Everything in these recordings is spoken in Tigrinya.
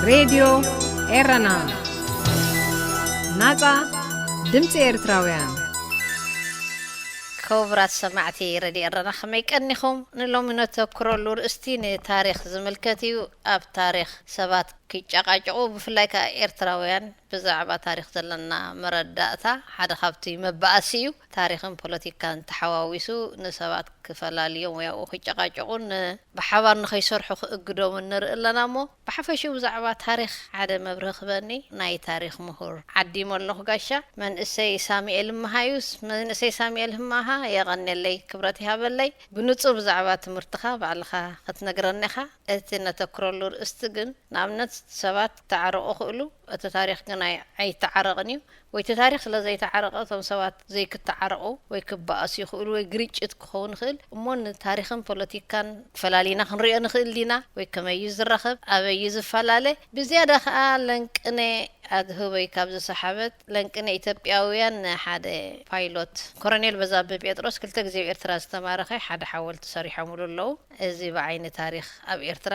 ሬድዮ ኤረና፣ ናጻ ድምጺ ኤርትራውያን። ክቡራት ሰማዕቲ ረድዮ ኤረና፣ ከመይ ቀኒኹም? ንሎሚ ነተኩረሉ ርእስቲ ንታሪኽ ዝምልከት እዩ። ኣብ ታሪኽ ሰባት ክጨቃጨቁ፣ ብፍላይ ከኣ ኤርትራውያን፣ ብዛዕባ ታሪኽ ዘለና መረዳእታ ሓደ ካብቲ መባኣሲ እዩ። ታሪኽን ፖለቲካን ተሓዋዊሱ ንሰባት ክፈላልዮም ወይ ኣብኡ ክጨቃጨቁን ብሓባር ንኸይሰርሑ ክእግዶምን ንርኢ ኣለና። እሞ ብሓፈሽኡ ብዛዕባ ታሪኽ ሓደ መብርሂ ክበኒ ናይ ታሪኽ ምሁር ዓዲመ ኣለኹ። ጋሻ መንእሰይ ሳሙኤል እምሃዩስ፣ መንእሰይ ሳሙኤል ህማሃ፣ የቐንየለይ፣ ክብረት ይሃበለይ። ብንጹር ብዛዕባ ትምህርትኻ ባዕልኻ ክትነግረኒ ኢኻ። እቲ ነተኩረሉ ርእስቲ ግን፣ ንኣብነት፣ ሰባት ክተዓረቑ ይኽእሉ፣ እቲ ታሪኽ ግን ኣይ-፣ ኣይተዓረቕን እዩ። ወይ እቲ ታሪኽ ስለ ዘይተዓረቐ፣ እቶም ሰባት ዘይክተዓረቑ ወይ ክበኣሱ ይኽእሉ፣ ወይ ግርጭት ክኸውን ይኽእል። እሞ ንታሪኽን ፖለቲካን ፈላሊና ክንሪኦ ንኽእል ዲና? ወይ ከመይ እዩ ዝራኸብ? ኣበይ እዩ ዝፈላለ? ብዝያዳ ከኣ ለንቅነ ኣድህበይ ካብ ዝሰሓበት፣ ለንቅነ ኢትዮጵያውያን ንሓደ ፓይሎት ኮሎኔል በዛብህ ጴጥሮስ፣ ክልተ ግዜ ኣብ ኤርትራ ዝተማረኸ፣ ሓደ ሓወልቲ ሰሪሖምሉ ኣለዉ። እዚ ብዓይኒ ታሪኽ ኣብ ኤርትራ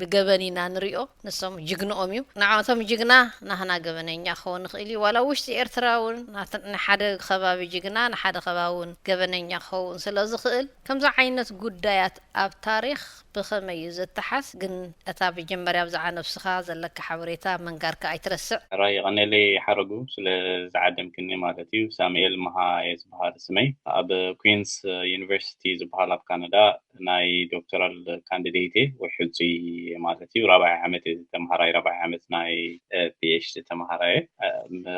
ብገበን ኢና ንሪኦ። ንሶም ጅግንኦም እዩ። ንዓቶም ጅግና ናህና ገበነኛ ክኸውን ይኽእል እዩ። ዋላ ውሽጢ ኤርትራ እውን ናተ-፣ ንሓደ ከባቢ ጅግና፣ ንሓደ ከባቢ እውን ገበነኛ ክኸውን ስለ ዝኽእል፣ ከምዚ ዓይነት ጉዳያት ኣብ ታሪኽ ብኸመይ እዩ ዘተሓዝ? ግን እታ መጀመርያ ብዛዕባ ነብስኻ ዘለካ ሓበሬታ ምንጋርካ ኣይትረስዕ። ሕራይ፣ የቐኔለይ ሓረጉ፣ ስለ ዝዓደምክኒ ማለት እዩ። ሳሙኤል መሃ እየ ዝበሃል ስመይ። ኣብ ኩንስ ዩኒቨርሲቲ ዝበሃል ኣብ ካናዳ ናይ ዶክተራል ካንዲዴት እየ፣ ወይ ሕጹይ ማለት እዩ። ራብዓይ ዓመት እየ ተምሃራይ፣ ራብዓይ ዓመት ናይ፣ እ፣ ፒ ኤች ዲ ተምሃራይ እየ። እ፣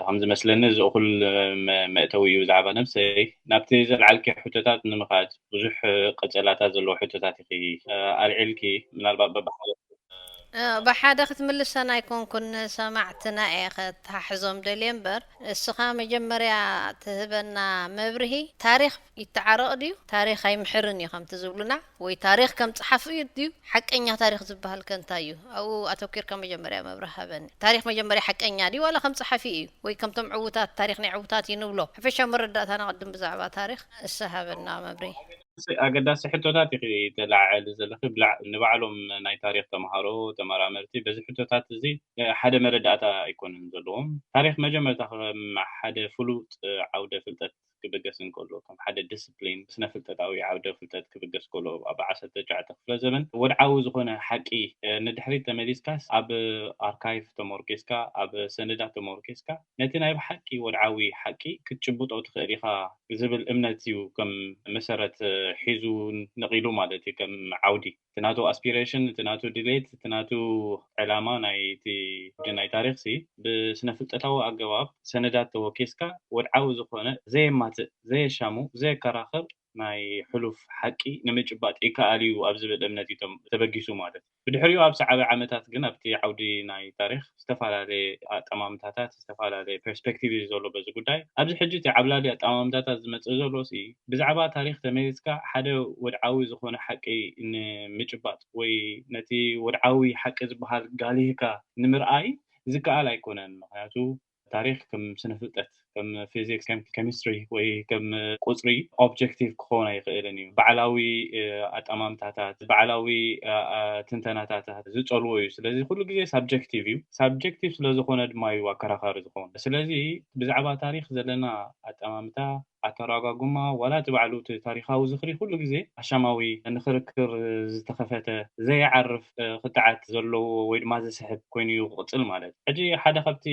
ከም ዝመስለኒ፣ እዚ እኹል መ-፣ መእተዊ እዩ ብዛዕባ ነብሰይ። ናብቲ ዘልዓልኪ ሕቶታት ንምኻድ፣ ብዙሕ ቀጸላታት ዘለዎ ሕቶታት ኢኺ፣ እ፣ ኣልዒልኪ። ምናልባት በብሓደ እ፣ ብሓደ ክትምልሰን ኣይኮንኩን፣ ሰማዕትና እየ ከተሓሕዞም ደልየ እምበር፣ እስኻ መጀመርያ ትህበና መብርሂ፣ ታሪኽ ይተዓረቕ ድዩ? ታሪኽ ኣይምሕርን እዩ ከምቲ ዝብሉና፣ ወይ ታሪኽ ከም ጸሓፊ እዩ ድዩ? ሓቀኛ ታሪኽ ዝበሃል ከ እንታይ እዩ? ኣብኡ ኣተኲርካ መጀመርያ መብርሂ ሃበኒ። ታሪኽ መጀመርያ ሓቀኛ ድዩ ዋላ ከም ጸሓፊ እዩ? ወይ ከምቶም ዕዉታት፣ ታሪኽ ናይ ዕዉታት እዩ ንብሎ? ሓፈሻዊ መረዳእታና ቅድም ብዛዕባ ታሪኽ እሳ ሃበና መብርሂ። ኣገዳሲ ሕቶታት ኢኺ ተለዓዕሊ ዘለኺ። ብላዕ-፣ ንባዕሎም ናይ ታሪኽ ተምሃሮ፣ ተመራመርቲ በዚ ሕቶታት እዚ፣ እ፣ ሓደ መረዳእታ ኣይኮነን ዘለዎም። ታሪኽ መጀመርታ ከም ሓደ ፍሉጥ፣ እ፣ ዓውደ ፍልጠት ክብገስ እንከሎ፣ ከም ሓደ ዲስፕሊን ስነ ፍልጠታዊ ዓውደ ፍልጠት ክብገስ ከሎ፣ ኣብ ዓሰርተ ትሽዓተ ክፍለ ዘመን ወድዓዊ ዝኾነ ሓቂ፣ እ፣ ንድሕሪት ተመሊስካስ፣ ኣብ ኣርካይቭ ተመርኪስካ፣ ኣብ ሰነዳት ተመርኪስካ፣ ነቲ ናይ ብሓቂ ወድዓዊ ሓቂ ክትጭብጦ ትኽእል ኢኻ ዝብል እምነት እዩ ከም መሰረት ሒዙ ነቒሉ ማለት እዩ። ከም ዓውዲ እቲ ናቱ ኣስፒሬሽን፣ እቲ ናቱ ድሌት፣ እቲ ናቱ ዕላማ ናይቲ ዓውዲ ናይ ታሪኽሲ ብስነ ፍልጠታዊ ኣገባብ ሰነዳት ተወኪስካ ወድዓዊ ዝኾነ ዘየማትእ፣ ዘየሻሙ፣ ዘየከራኸር ናይ ሕሉፍ ሓቂ ንምጭባጥ ይከኣል እዩ ኣብ ዝብል እምነት እዩ ተም-፣ ተበጊሱ ማለት እዩ። ብድሕሪኡ ኣብ ሰዓበ ዓመታት ግን ኣብቲ ዓውዲ ናይ ታሪኽ ዝተፈላለየ ኣጠማምታታት፣ ዝተፈላለየ ፐርስፔክቲቭ እዩ ዘሎ በዚ ጉዳይ። ኣብዚ ሕጂ እቲ ዓብላሊ ኣጠማምታታት ዝመጽእ ዘሎ ሲ፣ ብዛዕባ ታሪኽ ተመሊስካ ሓደ ወድዓዊ ዝኾነ ሓቂ ንምጭባጥ ወይ ነቲ ወድዓዊ ሓቂ ዝበሃል ጋሊህካ ንምርኣይ ዝከኣል ኣይኮነን። ምኽንያቱ ታሪኽ ከም ስነ ፍልጠት፣ ከም ፊዚክስ፣ ከም ኬሚስትሪ ወይ ከም ቁጽሪ ኦብጀክቲቭ ክኸውን ኣይኽእልን እዩ። ባዕላዊ፣ እ፣ ኣጠማምታታት፣ ባዕላዊ፣ እ፣ እ፣ ትንተናታታት ዝጸልዎ እዩ። ስለዚ ኩሉ ግዜ ሳብጀክቲቭ እዩ። ሳብጀክቲቭ ስለ ዝኾነ ድማ እዩ ኣከራኻሪ ዝኸውን። ስለዚ ብዛዕባ ታሪኽ ዘለና ኣጠማምታ፣ ኣተራጓጉማ፣ ዋላ እቲ ባዕሉ እቲ ታሪኻዊ ዝኽሪ ኩሉ ግዜ ኣሻማዊ፣ ንኽርክር ዝተኸፈተ፣ ዘይዓርፍ፣ እ፣ ክትዓት ዘለዎ ወይ ድማ ዝስሕብ ኮይኑ እዩ ክቕጽል ማለት። ሕጂ ሓደ ካብቲ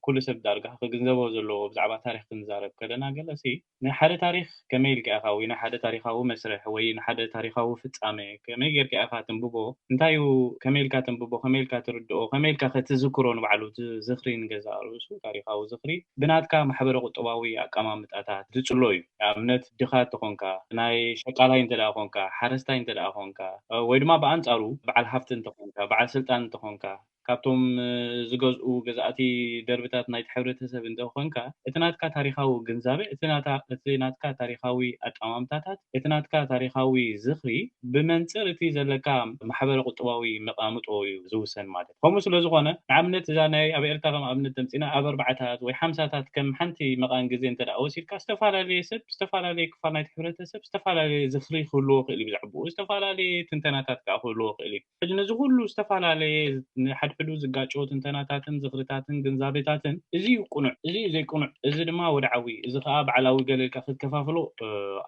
ኩሉ ሰብ ዳርጋ ክግንዘቦ ዘለዎ ብዛዕባ ታሪኽ ክንዛረብ ከለና፣ ገለሲ ንሓደ ታሪኽ ከመይ ኢልካ ኢኻ፣ ወይ ንሓደ ታሪኻዊ መስርሕ፣ ወይ ንሓደ ታሪኻዊ ፍጻመ ከመይ ጌርካ ኢኻ ትንብቦ? እንታይ እዩ፣ ከመይ ኢልካ ተንብቦ? ከመይ ኢልካ ትርድኦ? ከመይ ኢልካ ከ ትዝክሮ? ንባዕሉ እቲ ዝኽሪ ንገዛእ ርእሱ፣ ታሪኻዊ ዝኽሪ፣ ብናትካ ማሕበረ ቁጠባዊ ኣቀማምጣታት ዝጽሎ እዩ። ንኣብነት፣ ድኻ እንተኾንካ፣ ናይ ሸቃላይ እንተ ደኣ ኾንካ፣ ሓረስታይ እንተ ደኣ ኾንካ፣ እ፣ ወይ ድማ ብኣንጻሩ በዓል ሃፍቲ እንተኾንካ፣ በዓል ስልጣን እንተኾንካ፣ ካብቶም፣ እ፣ ዝገዝኡ ገዛእቲ ደርብታት ናይቲ ሕብረተሰብ እንተ ኾንካ፣ እቲ ናትካ ታሪኻዊ ግንዛበ፣ እቲ ናታ-፣ እቲ ናትካ ታሪኻዊ ኣጠማምታታት፣ እቲ ናትካ ታሪኻዊ ዝኽሪ ብመንጽር እቲ ዘለካ ማሕበረ ቁጠባዊ መቓምጦ እዩ ዝውሰን ማለት። ከምኡ ስለ ዝኾነ፣ ንኣብነት፣ እዛ ናይ ኣብ ኤርትራ ከም ኣብነት ተምጺና፣ ኣብ ኣርባዓታት ወይ ሓምሳታት ከም ሓንቲ መቓን ግዜ እንተ ደኣ ወሲድካ፣ ዝተፈላለየ ሰብ፣ ዝተፈላለየ ክፋል ናይቲ ሕብረተሰብ ዝተፈላለየ ዝኽሪ ክህልዎ ይኽእል እዩ ብዛዕባኡ፣ ዝተፈላለየ ትንተናታት ከኣ ክህልዎ ይኽእል እዩ። ሕጂ ነዚ ኩሉ ዝተፈላለየ፣ ንሓደ ሕዱ ዝጋጨው ትንተናታትን ዝኽርታትን ግንዛቤታትን፣ እዚ እዩ ቅኑዕ፣ እዚ እዩ ዘይቅኑዕ፣ እዚ ድማ ወድዓዊ፣ እዚ ከዓ በዓላዊ ገለ ኢልካ ክትከፋፍሎ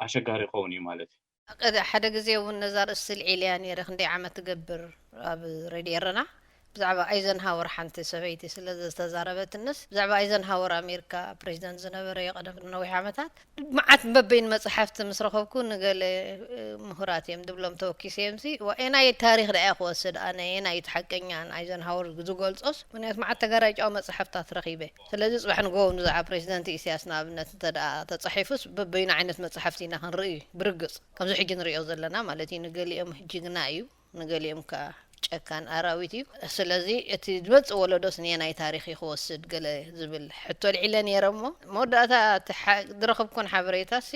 ኣሸጋሪ ይኸውን እዩ ማለት እዩ። ሓደ ግዜ እውን ነዛ ርእሲ ልዒለያ ነይረ፣ ክንደይ ዓመት ትገብር ኣብ ሬድዮ ኤረና ብዛዕባ ኣይዘንሃወር ሓንቲ ሰበይቲ ስለ ዝተዛረበትንስ፣ ብዛዕባ ኣይዘንሃወር ኣሜሪካ ፕሬዚደንት ዝነበረ ቀደም ነዊሕ ዓመታት፣ መዓት በበይን መፅሓፍቲ ምስ ረኸብኩ፣ ንገለ ምሁራት እዮም ድብሎም ተወኪሰ እዮም ሲ ዋ- የናይ ታሪኽ ደኣ ክወስድ ኣነ፣ የናይ እቲ ሓቀኛ ኣይዘንሃወር ዝገልጾስ? ምክንያቱ መዓት ተጋራጫዊ መፅሓፍታት ረኺበ። ስለዚ ፅባሕ ንጎ ንዛዕባ ፕሬዚደንት ኢሳያስ ንኣብነት እንተ ደኣ ተፃሒፉስ፣ በበይኑ ዓይነት መፅሓፍቲ ኢና ክንርኢ እዩ ብርግፅ፣ ከምዚ ሕጂ ንሪኦ ዘለና ማለት እዩ። ንገሊኦም ጅግና እዩ፣ ንገሊኦም ከ ጨካን ኣራዊት እዩ። ስለዚ እቲ ዝመጽእ ወለዶስ ንየናይ ታሪኽ እዩ ክወስድ ገለ ዝብል ሕቶ ልዒለ ነይረ። እሞ መወዳእታ እቲ ሓ- ዝረኸብኩን ሓበሬታ ሲ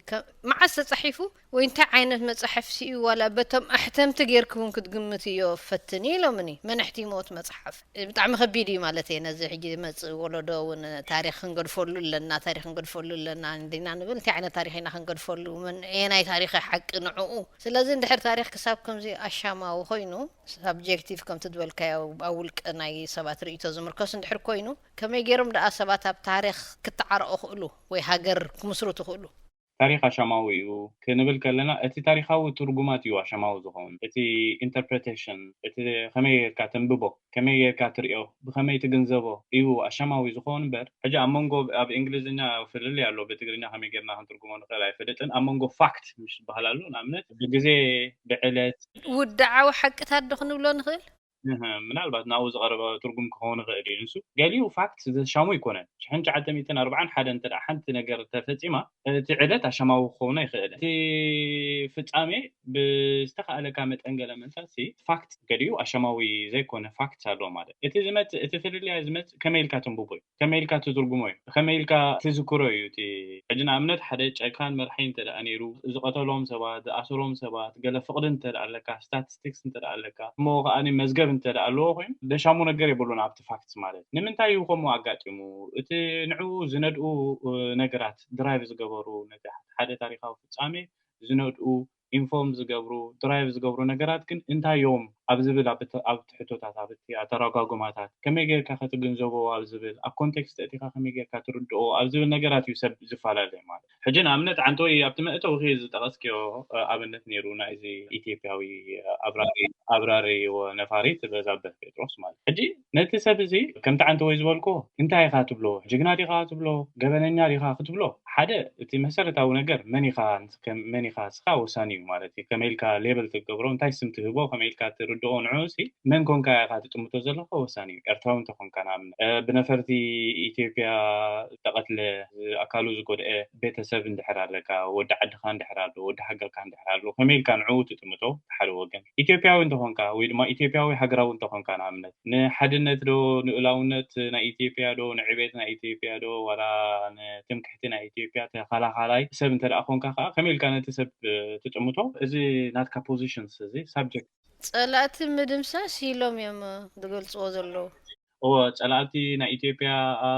ከ- መዓስ ተጻሒፉ ወይ እንታይ ዓይነት መጽሓፍ ሲ እዩ ዋላ በቶም ኣሕተምቲ ጌርክውን ክትግምት እዮ ፈትኒ ኢሎምኒ። መን ኣሕቲሞት መጽሓፍ? ብጣዕሚ ከቢድ እዩ ማለት እየ። ነዚ ሕጂ ዝመጽእ ወለዶ እውን ታሪኽ ክንገድፈሉ ኣለና፣ ታሪኽ ክንገድፈሉ ኣለና እንዲና ንብል። እንታይ ዓይነት ታሪኽ ኢና ክንገድፈሉ? መን የናይ ታሪኽ ሓቂ ንዕኡ? ስለዚ እንድሕር ታሪኽ ክሳብ ከምዚ ኣሻማዊ ኮይኑ፣ ሳብጀክቲቭ ከምቲ ዝበልካዮ ኣብ ውልቀ ናይ ሰባት ርእይቶ ዝምርኮስ እንድሕር ኮይኑ፣ ከመይ ገይሮም ደኣ ሰባት ኣብ ታሪኽ ክተዓረቑ ክእሉ ወይ ሃገር ክምስርቱ ክእሉ? ታሪኽ ኣሻማዊ እዩ ክንብል ከለና፣ እቲ ታሪኻዊ ትርጉማት እዩ ኣሻማዊ ዝኸውን። እቲ ኢንተርፕሬቴሽን፣ እቲ ከመይ ጌርካ ተንብቦ፣ ከመይ ጌርካ ትሪኦ፣ ብኸመይ ትግንዘቦ እዩ ኣሻማዊ ዝኸውን እምበር፣ ሕጂ ኣብ መንጎ፣ ኣብ እንግሊዝኛ ፍልልይ ኣሎ፣ ብትግርኛ ከመይ ጌርና ክንትርጉሞ ንኽእል ኣይፈልጥን። ኣብ መንጎ ፋክት ምሽ ዝበሃል ኣሎ፣ ንኣብነት ብግዜ፣ ብዕለት፣ ውድዓዊ ሓቅታት ዶ ክንብሎ ንኽእል? እህ፣ ምናልባት ናብኡ ዝቐረበ ትርጉም ክኸውን ይኽእል እዩ። ንሱ ገሊኡ ፋክት ዘሻሙ ኣይኮነን። ሽሕን ትሽዓተ ሚእትን ኣርባዓን ሓደን እንተ ደኣ ሓንቲ ነገር ተፈጺማ፣ እቲ ዕለት ኣሻማዊ ክኸውን ኣይኽእልን። እቲ ፍጻሜ ብዝተኻእለካ መጠን ገለ መንታት ሲ ፋክት ገሊኡ ኣሻማዊ ዘይኮነ ፋክት ኣሎ ማለት። እቲ ዝመጽእ፣ እቲ ፍልልያ ዝመጽእ ከመይ ኢልካ ተንብቦ እዩ፣ ከመይ ኢልካ ትትርጉሞ እዩ፣ ከመይ ኢልካ ትዝክሮ እዩ። እቲ ሕጂ ንኣብነት ሓደ ጨካን መርሓይ እንተ ደኣ ነይሩ፣ ዝቐተሎም ሰባት፣ ዝኣሰሮም ሰባት፣ ገለ ፍቕዲ እንተ ደኣ ኣለካ፣ ስታቲስቲክስ እንተ ደኣ ኣለካ፣ እሞ ከኣ መዝገብ እንተ ደኣ ኣለዎ ኮይኑ፣ ደሻሙ ነገር የብሉን ኣብቲ ፋክትስ ማለት። ንምንታይ እዩ ከምኡ ኣጋጢሙ? እቲ ንዕኡ ዝነድኡ፣ እ፣ ነገራት ድራይቭ ዝገበሩ፣ ነቲ ሓደ ታሪኻዊ ፍጻሜ ዝነድኡ፣ ኢንፎርም ዝገብሩ፣ ድራይቭ ዝገብሩ ነገራት ግን እንታይ እዮም ኣብ ዝብል ኣብ እቲ፣ ኣብ እቲ ሕቶታት፣ ኣብ እቲ ኣተረጓጉማታት፣ ከመይ ጌርካ ከትግንዘቦ ኣብ ዝብል፣ ኣብ ኮንቴክስት ኣእቲኻ ከመይ ጌርካ ትርድኦ ኣብ ዝብል ነገራት እዩ ሰብ ዝፈላለ ማለት። ሕጂ ንኣብነት ዓንተወይ ኣብቲ መእተዊ ዝጠቐስክዮ፣ እ፣ ኣብነት ነይሩ ናይዚ ኢትዮጵያዊ፣ እ፣ ኣብራሪ፣ ኣብራሪ ወነፋሪት በዛብህ ጴጥሮስ ማለት። ሕጂ ነቲ ሰብ እዚ ከምቲ ዓንተወይ ዝበልኮ እንታይ ኢኻ ትብሎ? ጅግና ዲኻ ትብሎ? ገበነኛ ዲኻ ክትብሎ? ሓደ እቲ መሰረታዊ ነገር መን ኢኻ፣ ከም መን ኢኻ ንስኻ ወሳኒ እዩ ማለት እዩ። ከመይ ኢልካ ሌብል ትገብሮ፣ እንታይ ስም ትህቦ፣ ከመይ ኢልካ ትርድኦ ንዕኡ ሲ መን ኮንካ ኢኻ ትጥምቶ ዘለኻ ወሳኒ እዩ። ኤርትራዊ እንተኾንካ ንኣብነት፣ እ፣ ብነፈርቲ ኢትዮጵያ ዝተቐትለ፣ ኣካሉ ዝጎድአ ቤተሰብ እንድሕር ኣለካ፣ ወዲ ዓድኻ እንድሕር ኣሎ፣ ወዲ ሃገርካ እንድሕር ኣሎ፣ ከመይ ኢልካ ንዕኡ ትጥምቶ? ሓደ ወገን ኢትዮጵያዊ እንተኾንካ ወይ ድማ ኢትዮጵያዊ ሃገራዊ እንተኾንካ ንኣብነት ንሓድነት ዶ ንእላውነት ናይ ኢትዮጵያ ዶ ንዕቤት ናይ ኢትዮጵያ ዶ ዋላ ንትምክሕቲ ናይ ኢትዮጵያ ተኸላኻላይ ሰብ እንተ ደኣ ኮንካ ከዓ ከመይ ኢልካ ነቲ ሰብ ትጥምቶ? እዚ ናትካ ፖዚሽንስ እዚ ሳብጀክት ጸላእቲ ምድምሳስ ኢሎም እዮም ዝገልጽዎ ዘለዉ። እወ፣ ጸላእቲ ናይ ኢትዮጵያ፣ አ፣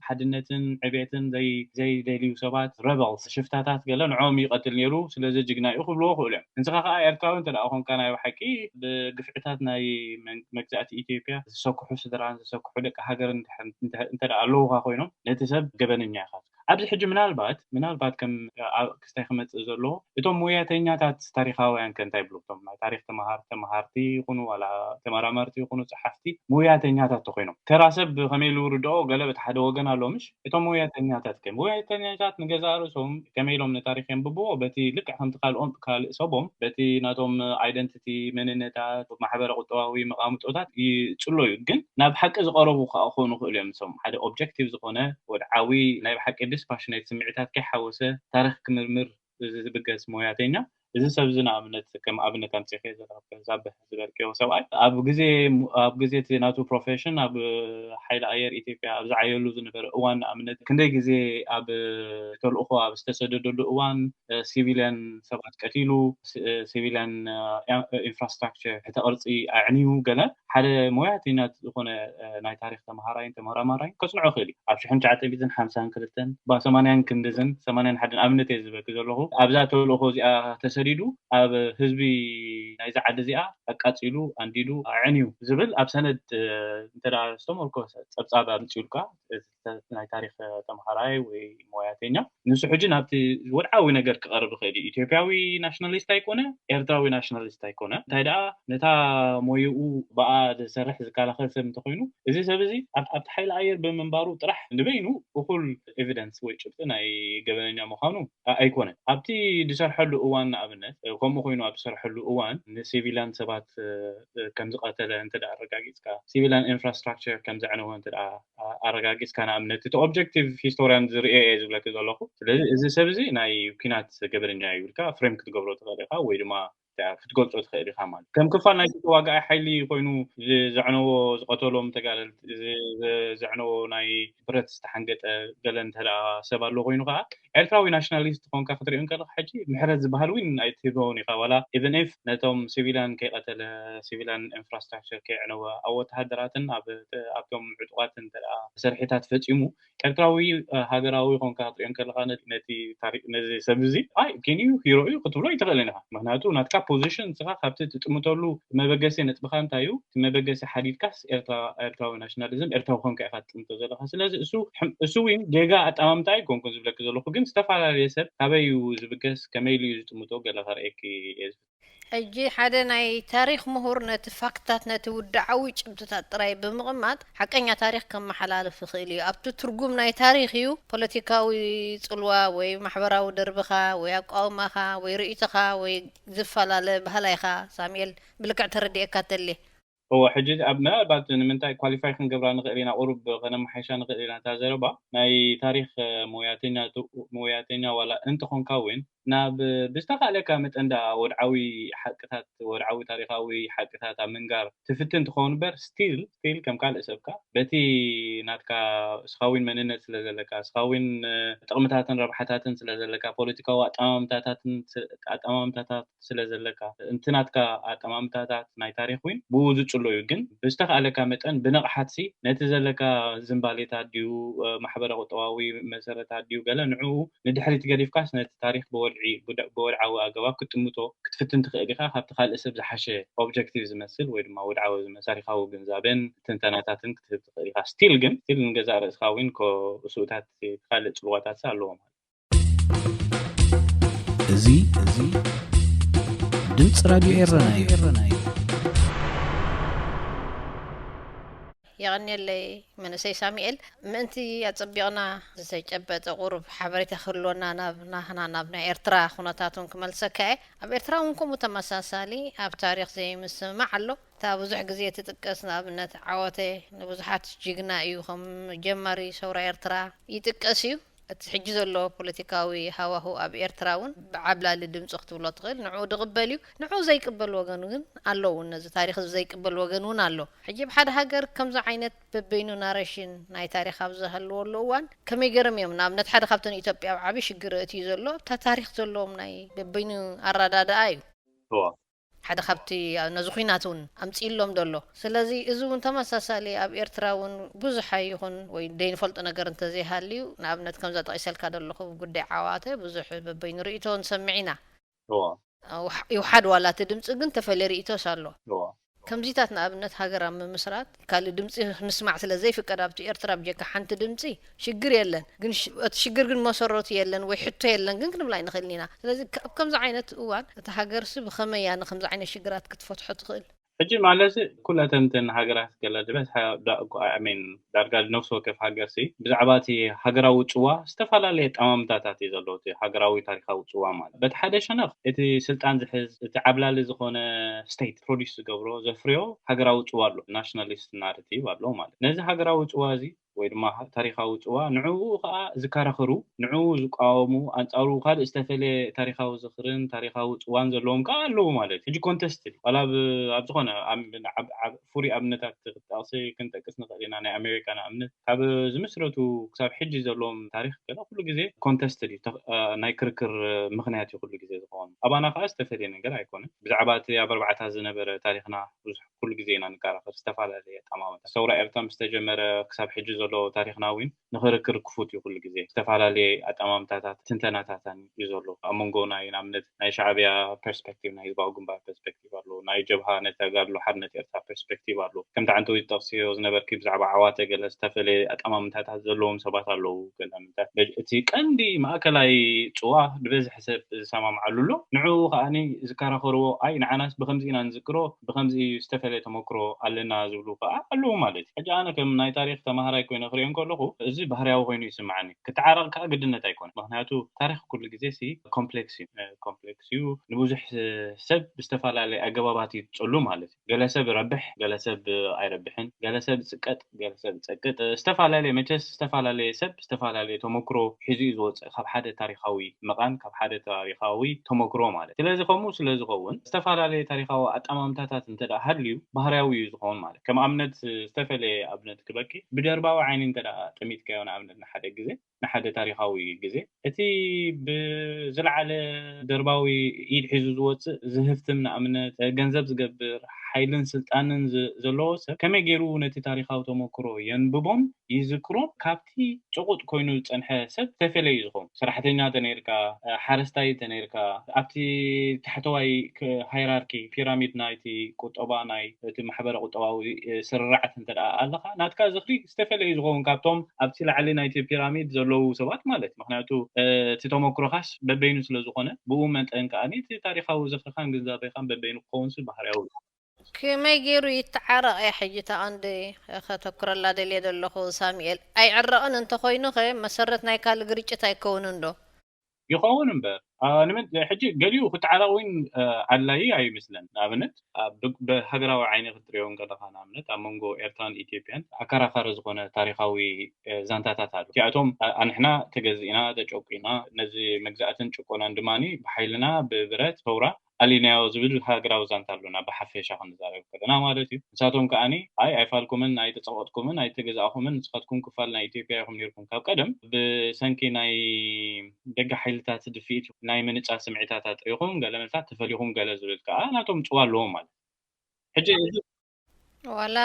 ሓድነትን ዕቤትን ዘይ-፣ ዘይደልዩ ሰባት፣ ረበልስ፣ ሽፍታታት ገለ ንዕኦም ይቐትል ነይሩ፣ ስለዚ ጅግና እዩ ክብልዎ ክእሉ እዮም። ንስኻ ከኣ ኤርትራዊ እንተ ደኣ ኾንካ፣ ናይ ብሓቂ ብግፍዕታት ናይ መን-፣ መግዛእቲ ኢትዮጵያ ዝሰክሑ ስድራን ዝሰክሑ ደቂ ሃገርን እንተ-፣ እንተ-፣ እንተ ደኣ ኣለዉኻ ኮይኖም፣ ነቲ ሰብ ገበነኛ ኢኻ። ኣብዚ ሕጂ ምናልባት፣ ምናልባት ከም ኣብ ክስታይ ክመጽእ ዘለዎ፣ እቶም ሞያተኛታት ታሪኻውያን ከ እንታይ ይብሉ? እቶም ናይ ታሪኽ ተመሃር-፣ ተመሃርቲ ይኹኑ፣ ዋላ ተመራመርቲ ይኹኑ፣ ጸሓፍቲ፣ ሞያተኛታት ተኾይኖም፣ ተራ ሰብ ከመይ ኢሉ ይርድኦ? ገለ በቲ ሓደ ወገን ኣሎ፣ ምሽ? እቶም ሞያተኛታት ከ? ሞያተኛታት ንገዛእ ርእሶም ከመይ ኢሎም ንታሪኽ የንብብዎ? በቲ ልክዕ ከምቲ ካልኦም፣ ካልእ ሰቦም፣ በቲ ናቶም ኣይደንቲቲ፣ መንነታት፣ ማሕበረ ቁጠባዊ መቓምጦታት ይጽሎ እዩ። ግን ናብ ሓቂ ዝቐረቡ ከኣ ክኾኑ ይኽእሉ እዮም። እሶም ሓደ ኦብጀክቲቭ ዝኾነ ወድዓዊ ናይ ብሓቂ ዲስፓሽኔት ስምዒታት ከይሓወሰ ታሪኽ ክምርምር ዝብገስ ሞያተኛ፣ እዚ ሰብ እዚ ንኣብነት፣ ከም ኣብነት ኣምጺእከ ዘለኹ ዛብህ ዝበልክዮ ሰብኣይ፣ ኣብ ግዜ፣ ኣብ ግዜ እቲ ናቱ ፕሮፌሽን ኣብ ሓይሊ ኣየር ኢትዮጵያ ኣብ ዝዓየሉ ዝነበረ እዋን፣ ንኣብነት ክንደይ ግዜ ኣብ ተልእኾ ኣብ ዝተሰደደሉ እዋን፣ እ፣ ሲቪልያን ሰባት ቀቲሉ፣ ሲ-፣ እ፣ ሲቪልያን፣ እ፣ ያ-፣ ኢንፍራስትራክቸር፣ ትሕተ ቅርጺ ኣዕንዩ ገለ፣ ሓደ ሞያተኛ ዝኾነ፣ እ፣ ናይ ታሪኽ ተመሃራይን ተመራማራይን ከጽንዖ ይኽእል እዩ። ኣብ ሽሕን ትሽዓተ ሚእትን ሓምሳን ክልተን፣ ብ ሰማንያን ክንድዝን፣ ሰማንያን ሓደን ኣብነት እየ ዝበኪ ዘለኹ። ኣብዛ ተልእኾ እዚኣ ተሰ-፣ ሰዲዱ ኣብ ህዝቢ ናይዚ ዓዲ እዚኣ ኣቃጺሉ፣ ኣንዲዱ፣ ኣዕንዩ ዝብል ኣብ ሰነድ እንተ ደኣ ዝተመርኮሰ ጸብጻብ ኣምጺኡልካ፣ ናይ ታሪኽ ተምሃራይ ወይ ሞያተኛ፣ ንሱ ሕጂ ናብቲ ወድዓዊ ነገር ክቐርብ ይኽእል እዩ። ኢትዮጵያዊ ናሽናሊስት ኣይኮነ፣ ኤርትራዊ ናሽናሊስት ኣይኮነ። እንታይ ደኣ ነታ ሞይኡ ብኣ ዝሰርሕ ዝከላኸል ሰብ እንተኾይኑ፣ እዚ ሰብ እዚ ኣብ ኣብቲ ሓይሊ ኣየር ብምንባሩ ጥራሕ ንበይኑ እኹል ኤቪደንስ ወይ ጭብጢ ናይ ገበነኛ ምዃኑ ኣይኮነን። ኣብቲ ዝሰርሐሉ እዋን ንኣብነት ከምኡ ኮይኑ ኣብ ዝሰርሐሉ እዋን ንሲቪላን ሰባት ከም ዝቐተለ እንተ ኣረጋጊፅካ፣ ሲቪላን ኢንፍራስትራክቸር ከም ዘዕነወ እንተ ኣረጋጊፅካ፣ ንኣብነት እቲ ኦብጀክቲቭ ሂስቶሪያን ዝርእዮ እየ ዝብለክ ዘለኹ። ስለዚ እዚ ሰብ እዚ ናይ ኲናት ገበነኛ እዩ ኢልካ ፍሬም ክትገብሮ ትኽእል ኢኻ ወይ ድማ ክትገልጾ ትኽእል ኢኻ ማለት። ከም ክፋል ናይቲ ተዋጋኣይ ሓይሊ ኮይኑ ዘዕነዎ፣ ዝቐተሎም ተጋደልቲ፣ ዘዕነዎ ናይ ብረት ዝተሓንገጠ ገለ እንተ ደኣ ሰብ ኣሎ ኮይኑ ከኣ፣ ኤርትራዊ ናሽናሊስት ኮንካ ክትሪኦ እንከለኻ፣ ሕጂ ምሕረት ዝበሃል እውን ኣይትህቦን ኢኻ። ዋላ ኢቨን ኢፍ ነቶም ሲቪላን ከይቐተለ፣ ሲቪላን ኢንፍራስትራክቸር ከየዕነወ፣ ኣብ ወተሃደራትን ኣብ ኣብቶም ዕጡቓትን እንተ ደኣ መሰርሒታት ፈጺሙ፣ ኤርትራዊ ሃገራዊ ኮንካ ክትሪኦ እንከለኻ፣ ነቲ ነዚ ሰብ እዚ ኣይ ኪንዩ ሂሮ እዩ ክትብሎ ኣይትኽእልን ኢኻ። ምክንያቱ ናትካ ፖዚሽን ንስኻ ካብቲ ትጥምተሉ መበገሲ ነጥብኻ እንታይ እዩ፣ እቲ መበገሲ ሓዲድካስ ኤርትራዊ ናሽናሊዝም ኤርትራዊ ኮንካ ኢኻ ትጥምቶ ዘለኻ። ስለዚ እሱ እውን ጌጋ ኣጠማምታ ኣይኮንኩን ዝብለኪ ዘለኹ፣ ግን ዝተፈላለየ ሰብ ካበይ እዩ ዝብገስ፣ ከመይ ኢሉ እዩ ዝጥምቶ ገለ ከርእየኪ እየ። ሕጂ ሓደ ናይ ታሪኽ ምሁር ነቲ ፋክትታት፣ ነቲ ውድዓዊ ጭብጥታት ጥራይ ብምቕማጥ ሓቀኛ ታሪኽ ከመሓላልፍ ይኽእል እዩ። ኣብቲ ትርጉም ናይ ታሪኽ እዩ ፖለቲካዊ ጽልዋ ወይ ማሕበራዊ ደርብኻ ወይ ኣቃውማኻ ወይ ርእይቶኻ ወይ ዝፈላለ ባህላይኻ። ሳሙኤል፣ ብልክዕ ተረዲኤካ ተልየ። እወ፣ ሕጂ ኣብ ምናልባት ንምንታይ ኳሊፋይ ክንገብራ ንኽእል ኢና፣ ቁሩብ ከነመሓይሻ ንኽእል ኢና እታ ዘረባ። ናይ ታሪኽ ሞያተኛ ዋላ እንተኾንካ እውን ናብ ብዝተኻእለካ መጠን ደኣ ወድዓዊ ሓቅታት፣ ወድዓዊ ታሪኻዊ ሓቅታት ኣብ ምንጋር ትፍትን ትኸውን እምበር፣ ስቲል ስቲል ከም ካልእ ሰብካ በቲ ናትካ እስኻ እውን መንነት ስለ ዘለካ፣ እስኻ እውን ጥቕምታትን ረብሓታትን ስለ ዘለካ፣ ፖለቲካዊ ኣጠማምታታትን ኣጠማምታታት ስለ ዘለካ፣ እንት ናትካ ኣጠማምታታት ናይ ታሪኽ ዊን ብኡ ዝጽሎ እዩ። ግን ብዝተኻእለካ መጠን ብንቕሓትሲ ነቲ ዘለካ ዝንባሌታት ድዩ፣ ማሕበረ ቁጠባዊ መሰረታት ድዩ፣ ገለ ንዕኡ ንድሕሪት ገዲፍካስ ነቲ ታሪኽ ብወድዒ ብወድዓዊ ኣገባብ ክትጥምቶ ክትፍትን ትኽእል ኢኻ። ካብቲ ካልእ ሰብ ዝሓሸ ኦብጀክቲቭ ዝመስል ወይ ድማ ወድዓዊ ዝመስል ታሪኻዊ ግንዛበን ትንተናታትን ክትህብ ትኽእል ኢኻ። ስቲል ግን ስቲል ንገዛእ ርእስኻ ዊን ስኡታት ካልእ ጽልዋታት ኣለዎ ማለት። እዚ እዚ ድምፂ ራድዮ ኤረና እዩ። የቐንየለይ መንእሰይ ሳሙኤል፣ ምእንቲ ኣጸቢቕና ዝተጨበጠ ቁሩብ ሓበሬታ ክህልወና ናብ ናህና ናብ ናይ ኤርትራ ኩነታት እውን ክመልሰካ እየ። ኣብ ኤርትራ እውን ከምኡ ተመሳሳሊ ኣብ ታሪኽ ዘይምስምማዕ ኣሎ። እታ ብዙሕ ግዜ ትጥቀስ ንኣብነት ዓወተ ንብዙሓት ጅግና እዩ፣ ከም ጀማሪ ሰውራ ኤርትራ ይጥቀስ እዩ። እቲ ሕጂ ዘሎ ፖለቲካዊ ሃዋሁ ኣብ ኤርትራ እውን ብዓብላሊ ድምፂ ክትብሎ ትኽእል። ንዕኡ ዝቕበል እዩ፣ ንዕኡ ዘይቅበል ወገን ግን ኣለዉ። ነዚ ታሪኽ እዚ ዘይቅበል ወገን እውን ኣሎ። ሕጂ ኣብ ሓደ ሃገር ከምዚ ዓይነት በበይኑ ናረሽን ናይ ታሪኽ ኣብ ዝህልወሉ እዋን ከመይ ገይሮም እዮም ንኣብነት ሓደ ካብተን ኢትዮጵያ ኣብ ዓብዪ ሽግር እትዩ ዘሎ ኣብታ ታሪኽ ዘለዎም ናይ በበይኑ ኣረዳድኣ እዩ። ሓደ ካብቲ ነዚ ኹናት እውን ኣምፂእሎም ዘሎ። ስለዚ እዚ እውን ተመሳሳሊ ኣብ ኤርትራ እውን ብዙሕ ኣይኹን ወይ ዘይንፈልጦ ነገር እንተዘይሃልዩ፣ ንኣብነት ከምዛ ጠቒሰልካ ዘለኹ ጉዳይ ዓዋተ ብዙሕ በበይኑ ርእይቶ ንሰምዕ ኢና። ይውሓድ ዋላ እቲ ድምፂ ግን ተፈለየ ርእይቶስ ኣሎ። ከምዚታት ንኣብነት ሃገር ኣብ ምምስራት ካልእ ድምፂ ምስማዕ ስለ ዘይፍቀድ ኣብቲ ኤርትራ ብጀካ ሓንቲ ድምፂ ሽግር የለን። ግን እቲ ሽግር ግን መሰረቱ የለን ወይ ሕቶ የለን ግን ክንብል ኣይንኽእልን ኢና። ስለዚ ኣብ ከምዚ ዓይነት እዋን እታ ሃገርሲ ብኸመይ እያ ንከምዚ ዓይነት ሽግራት ክትፈትሖ ትኽእል? ሕጂ ማለት ኩለተን እተን ሃገራት ገለ ዝበዝሓ ዳ- እኮ- I mean ዳርጋ ነፍሲ ወከፍ ሃገርሲ ብዛዕባ እቲ ሃገራዊ ጽዋ ዝተፈላለየ ኣጠማምታታት እዩ ዘለዎ። እቲ ሃገራዊ ታሪኻዊ ጽዋ ማለት በቲ ሓደ ሸነኽ እቲ ስልጣን ዝሕዝ እቲ ዓብላሊ ዝኾነ ስቴት ፕሮዲስ ዝገብሮ ዘፍርዮ ሃገራዊ ጽዋ ኣሎ፣ ናሽናሊስት ናሬቲቭ ኣሎ ማለት። ነዚ ሃገራዊ ጽዋ እዚ ወይ ድማ ታሪኻዊ ጽዋ ንዕኡ ከኣ ዝከራኸሩ፣ ንዕኡ ዝቃወሙ፣ ኣንጻሩ ካልእ ዝተፈልየ ታሪኻዊ ዝኽርን ታሪኻዊ ጽዋን ዘለዎም ከኣ ኣለዉ ማለት እዩ። ሕጂ ኮንተስት ዋላ ኣብ ዝኾነ ፍሩይ ኣብነታት ክትጠቕሲ ክንጠቅስ ንኽእል ኢና። ናይ ኣሜሪካ ንኣብነት ካብ ዝምስረቱ ክሳብ ሕጂ ዘለዎም ታሪኽ ገለ ኩሉ ግዜ ኮንተስት እዩ፣ ናይ ክርክር ምኽንያት እዩ ኩሉ ግዜ ዝኸውን። ኣባና ከኣ ዝተፈልየ ነገር ኣይኮነን። ብዛዕባ እቲ ኣብ ኣርባዕታት ዝነበረ ታሪኽና ብዙሕ ኩሉ ግዜ ኢና ንከራኸር ዝተፈላለየ ኣጠማምታ። ሰውራ ኤርትራ ምስ ተጀመረ ክሳብ ሕጂ ዘሎ ኣሎ። ታሪኽና እውን ንኽርክር ክፉት እዩ። ኩሉ ግዜ ዝተፈላለየ ኣጠማምታታት፣ ትንተናታትን እዩ ዘሎ። ኣብ መንጎ ናይ ንኣብነት ናይ ሻዕብያ ፐርስፔክቲቭ፣ ናይ ህዝባዊ ግንባር ፐርስፔክቲቭ ኣሎ፣ ናይ ጀብሃ ናይ ተጋድሎ ሓርነት ኤርትራ ፐርስፔክቲቭ ኣሎ። ከምቲ ዓንተዊት ጠቕስዮ ዝነበርኪ ብዛዕባ ዓዋተ ገለ ዝተፈለየ ኣጠማምታታት ዘለዎም ሰባት ኣለዉ። ገለ ምንታ እቲ ቀንዲ ማእከላይ ጽዋ ዝበዝሕ ሰብ ዝሰማምዓሉ ኣሎ። ንዕኡ ከኣ ዝከራኸርዎ፣ ኣይ ንዓናስ ብኸምዚ ኢና ንዝክሮ፣ ብኸምዚ ዝተፈለየ ተመክሮ ኣለና ዝብሉ ከኣ ኣለዉ ማለት እዩ። ሕጂ ኣነ ከም ናይ ታሪኽ ተማሃራይ ኮይነ ክሪኦ እንከለኹ እዚ ባህርያዊ ኮይኑ ይስምዓኒ። ክተዓረቕ ከኣ ግድነት ኣይኮነን። ምኽንያቱ ታሪኽ ኩሉ ግዜ ሲ ኮምፕሌክስ እዩ። እ፣ ኮምፕሌክስ እዩ። ንብዙሕ ሰብ ብዝተፈላለየ ኣገባባት እዩ ዝጸሉ ማለት እዩ። ገለ ሰብ ይረብሕ፣ ገለ ሰብ ኣይረብሕን፣ ገለ ሰብ ይጽቀጥ፣ ገለ ሰብ ይጸቅጥ። ዝተፈላለየ መቸስ ዝተፈላለየ ሰብ ዝተፈላለየ ተመክሮ ሒዙ እዩ ዝወጽእ ካብ ሓደ ታሪኻዊ መቓን፣ ካብ ሓደ ታሪኻዊ ተመክሮ ማለት። ስለዚ ከምኡ ስለ ዝኸውን ዝተፈላለየ ታሪኻዊ ኣጠማምታታት እንተ ደኣ ሃልዩ ባህርያዊ እዩ ዝኸውን ማለት። ከም ኣብነት ዝተፈለየ ኣብነት ክበኪ ብደርባዊ ዓይኒ እንተ ደኣ ጠሚትካዮ ንኣብነት ንሓደ ግዜ ንሓደ ታሪኻዊ ግዜ እቲ ብዝለዓለ ደርባዊ ኢድ ሒዙ ዝወጽእ ዝህፍትም ንኣብነት ገንዘብ ዝገብር ሓይልን ስልጣንን ዝ- ዘለዎ ሰብ ከመይ ገይሩ ነቲ ታሪኻዊ ተመክሮ የንብቦን ይዝክሮን ካብቲ ጽቑጥ ኮይኑ ዝጸንሐ ሰብ ዝተፈለየ እዩ ዝኸውን። ሰራሕተኛ ተነይርካ፣ ሓረስታይ ተነይርካ፣ ኣብቲ ታሕተዋይ ሃይራርኪ ፒራሚድ ናይቲ ቁጠባ ናይ እቲ ማሕበረ ቁጠባዊ ስርርዓት እንተ ደኣ ኣለኻ ናትካ ዝኽሪ ዝተፈለየ ዝኸውን ካብቶም ኣብቲ ላዕሊ ናይቲ ፒራሚድ ዘለዉ ሰባት ማለት። ምኽንያቱ እቲ ተመክሮኻስ በበይኑ ስለ ዝኾነ ብኡ መጠን ከኣ እቲ ታሪኻዊ ዝኽርኻን ግንዛቤኻን በበይኑ ክኸውን ሲ ባህርያዊ እዩ። ከመይ ገይሩ ይተዓረቕ እየ ሕጂ እታ ቀንዲ ከተኩረላ ደልየ ዘለኹ ሳሙኤል። ኣይዕረቕን እንተኾይኑ ኸ መሰረት ናይ ካልእ ግርጭት ኣይከውንን ዶ? ይኸውን እምበር ኣንምን ሕጂ ገሊኡ ክተዓረቕ እውን ኣድላዪ ኣይመስለን። ንኣብነት ብሃገራዊ ዓይኒ ክትሪኦ እንከለኻ ንኣብነት ኣብ መንጎ ኤርትራን ኢትዮጵያን ኣከራኻሪ ዝኾነ ታሪኻዊ ዛንታታት ኣሎ። እቲኣቶም ኣንሕና ተገዚእና ተጨቁና ነዚ መግዛእትን ጭቆናን ድማ ብሓይልና ብብረት ሰውራ ኣሊናዮ ዝብል ሃገራዊ ዛንታ ኣሎና ብሓፈሻ ክንዛረብ ከለና ማለት እዩ። ንሳቶም ከኣ ኣይ ኣይፋልኩምን ኣይተጸቐጥኩምን ኣይተገዛእኹምን ንስኻትኩም ክፋል ናይ ኢትዮጵያ ኢኹም ነርኩም ካብ ቀደም ብሰንኪ ናይ ደገ ሓይልታት ድፍኢት ናይ ምንጻ ስምዒታት ኣጥሪኹም ገለ መልታት ተፈሊኹም ገለ ዝብል ከኣ ናቶም ጽዋ ኣለዎም ማለት ሕጂ ዋላ